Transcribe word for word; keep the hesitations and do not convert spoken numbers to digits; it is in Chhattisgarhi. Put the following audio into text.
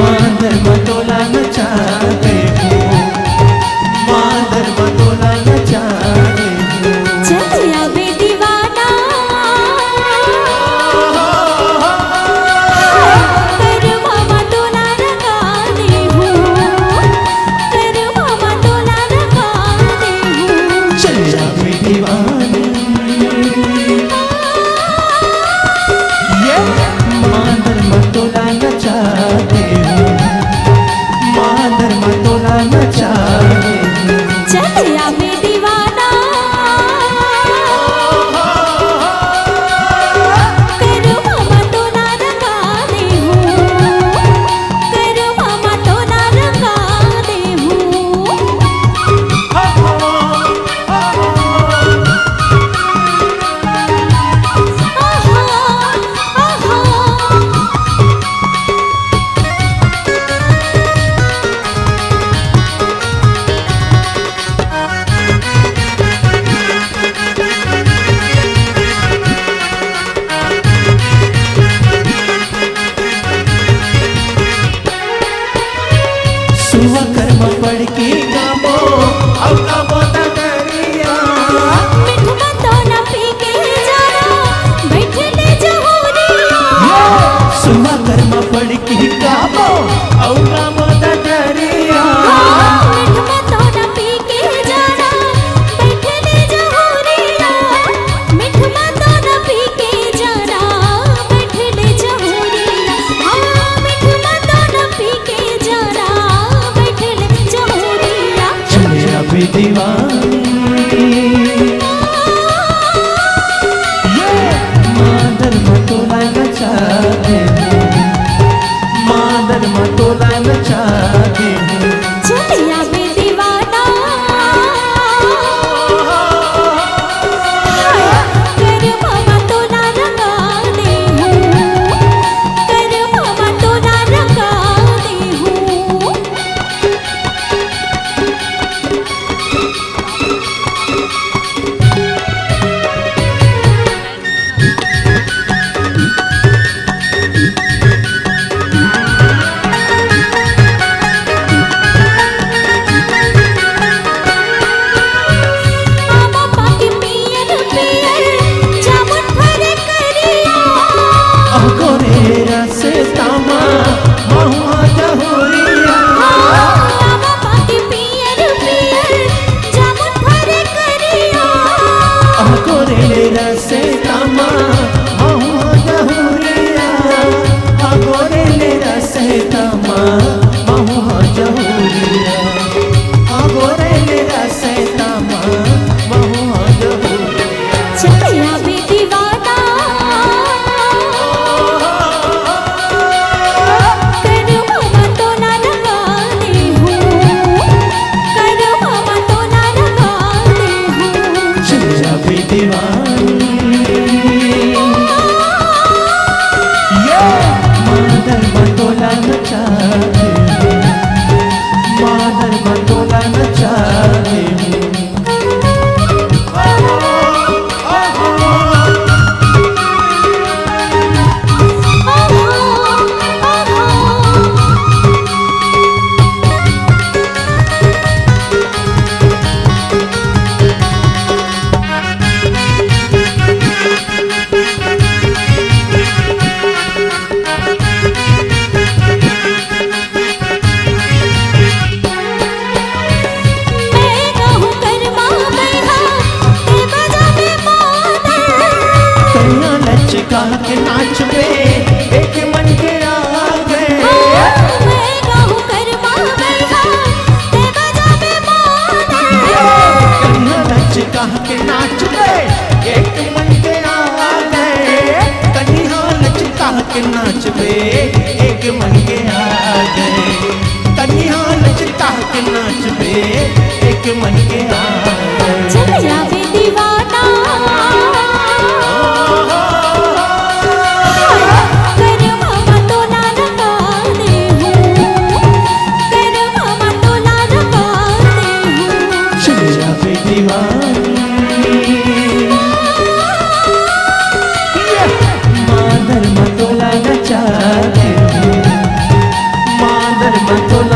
मांदर म तोला नचा देहूं, मांदर म तोला नचा देहूं। चल आबे दीवाना, करवा म तोला रंगा देहूं, करवा म तोला रंगा देहूं। चल आबे दीवाना, ये मांदर म तोला नचा देहूं, मांदर म तोला नचा देहूं। चल आबे दीवाना, करवा म तोला रंगा देहूं, करवा म तोला रंगा देहूं। सुआ कर म पड़ के गाबो, अउ गाबो डगरिया। मिठवा तो न पी के जाना, बैठ ले जहूरिया। ये सुआ कर म पड़ के गाबो, अउ गाबो डगरिया। मिठवा तो न पी के जाना, बैठ ले जहूरिया। मिठवा तो न पी के जाना, बैठ ले जहूरिया। हाँ, मिठवा तो न पी के जाना, बैठ ले जहूरिया। चल आबे दीवाना, ये मांदर म तोला नचा देहूं, मांदर म तोला नचा देहूं। चल आबे दीवाना, करवा म तोला रंगा देहूं, करवा म तोला रंगा देहूं। आमा पाके पियर पियर जामुन फरे करिया। अगोरे रस तामा महुआ जहुरिया। आमा पाके पियर पियर जामुन फरे करिया। अगोरे रस तामा महुआ जहुरिया। अगोरे रस तामा महुआ जहुरिया। अगोरे रस तामा महुआ जहुरिया। चल आबे दीवाना, करवा म तोला रंगा देहूं, करवा म तोला रंगा देहूं। चल आबे दीवाना, ये मांदर म तोला नचा देहूं, मांदर म तोला नचा देहूं। मैं गाहूं करमा मैं हा, ते बजाबे मांदर। कनिहा लचका के नाचबे, एक मन के आगे। हाँ, मैं गाहूं करमा मैं हा, ते बजाबे मांदर। कनिहा लचका के नाचबे, एक मन के आगे। कनिहा लचका के नाचबे, एक मन के आगे। कनिहा लचका के नाचबे, एक मन के आगे। चल आबे दीवाना, करवा म तोला रंगा देहूं, करवा म तोला रंगा देहूं। चल आबे दीवाना, मांदर म तोला नचा देहूं, तो